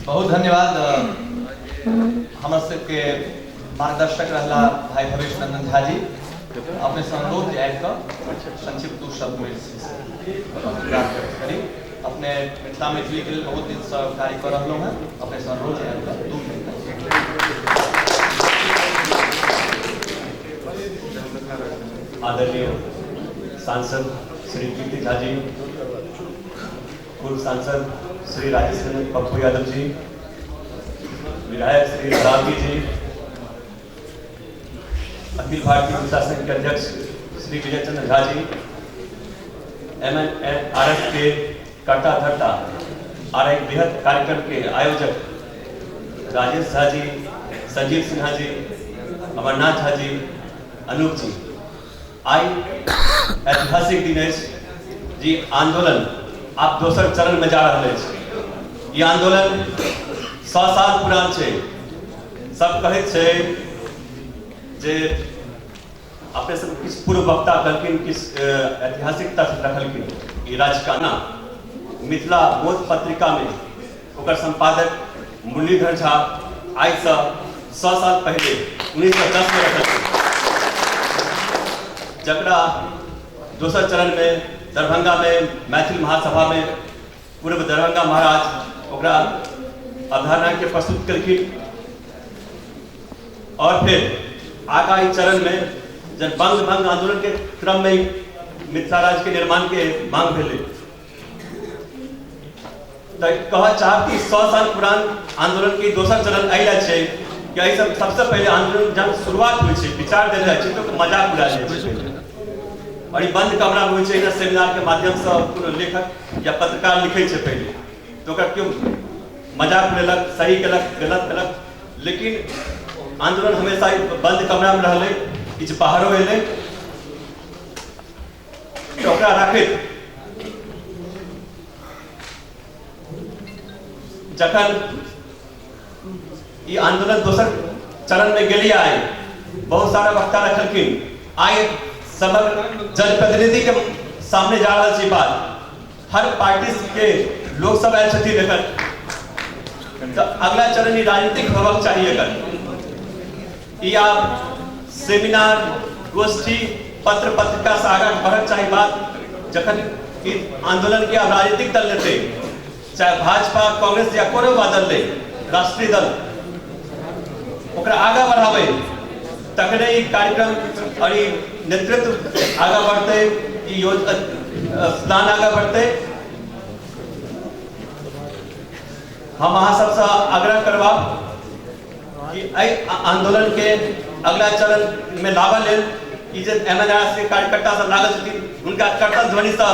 बहुत धन्यवाद। हमर सबके मार्गदर्शक रहला भाई भवेश नंदन झा जी। अपने से अनुरोध जे आबि कऽ संक्षिप्त दू शब्द में करी। अपने मिथिला मैथिली के लेल बहुत दिन से कार्य कर रहलहुँ हैं, अपने से अनुरोध जे आबि कऽ 2 मिनट। आदरणीय सांसद श्री कीर्ति झा जी, पूर्व सांसद श्री राजेश रंजन पप्पू यादव जी, विधायक श्री रावती जी, अखिल भारतीय मिथिला संघ के अध्यक्ष श्री विजय चंद्र झा जी, MNRF के कर्ता धर्ता और एक बृहद कार्यक्रम के आयोजक राजेश झा जी, संजीव सिन्हा जी, अमरनाथ झा जी, अनूप जी, आई ऐतिहासिक दिन अछि जी आंदोलन आब दोसर चरण में जा रहल अछि। ई आंदोलन 100 साल पुरान छै। सब कहैत छै जे अपने सब किछु पूर्व वक्ता कहलखिन, किछु ऐतिहासिक तथ्य रखलखिन। ई राजकाना मिथिला बोध पत्रिका में ओकर संपादक मुरलीधर झा आइ से 100 साल पहले 1910 में रखलखिन, जकरा दोसर चरण में दरभंगा में मैथिल महासभा में पूर्व दरभंगा महाराज ओकरा अवधारणा के प्रस्तुत केलखिन। और फिर आगा ई चरण में जब बंग भंग आंदोलन के क्रम में मिथिला राज्य के निर्माण के मांग भेलै, तऽ कहऽ चाहब कि 100 साल पुरान आंदोलन के दोसर चरण एहि लए छै कि एहि सब सबसे पहिले आंदोलन जब शुरुआत होइ छै, विचार देल जाइ छै, तऽ ओकर मजाक उड़ायल जाइ छै। और ई बंद कमरा में होइ छै, सेमिनार के माध्यम से कोनो लेखक या पत्रकार लिखै छै पहिले, तऽ ओकरा केओ मजाक उड़ेलक, सही केलक, गलत केलक, लेकिन आंदोलन हमेशा बंद कमरा में रहलै, किछु बाहरो एलै। तऽ ओकरा राखैत जखन ई आंदोलन दोसर चरण में गेली, आइ बहुत सारा वक्ता रखलखिन, आइ समग्र जनप्रतिनिधि के सामने जा रहल छी बात, हर पार्टी के लोग सब आयल छथिन एखन। तऽ अगला चरण ई राजनीतिक होबाक चाही। एकर ई आब सेमिनार, गोष्ठी, पत्र पत्रिका से आगाँ बढ़क चाही बात। जखन ई आंदोलन के आब राजनीतिक दल लेतै, चाहे भाजपा, कांग्रेस या कोनो दल ले, राष्ट्रीय दल ओकरा आगाँ बढ़ाबै, तखने ई कार्यक्रम और ई नेतृत्व आगाँ बढ़तै, ई योजना प्लान आगाँ बढ़तै। हम अहाँ सबसँ आग्रह करबाब कि एहि आंदोलन के अगला चरण में लाबऽ लेल ई जे MNRS के कार्यकर्ता सब लागल छथिन, हुनका करतल ध्वनिसँ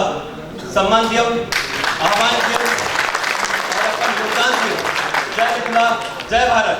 सम्मान दियौ, आह्वान दियौ और अपन योगदान दियौ। जय मिथिला, जय भारत।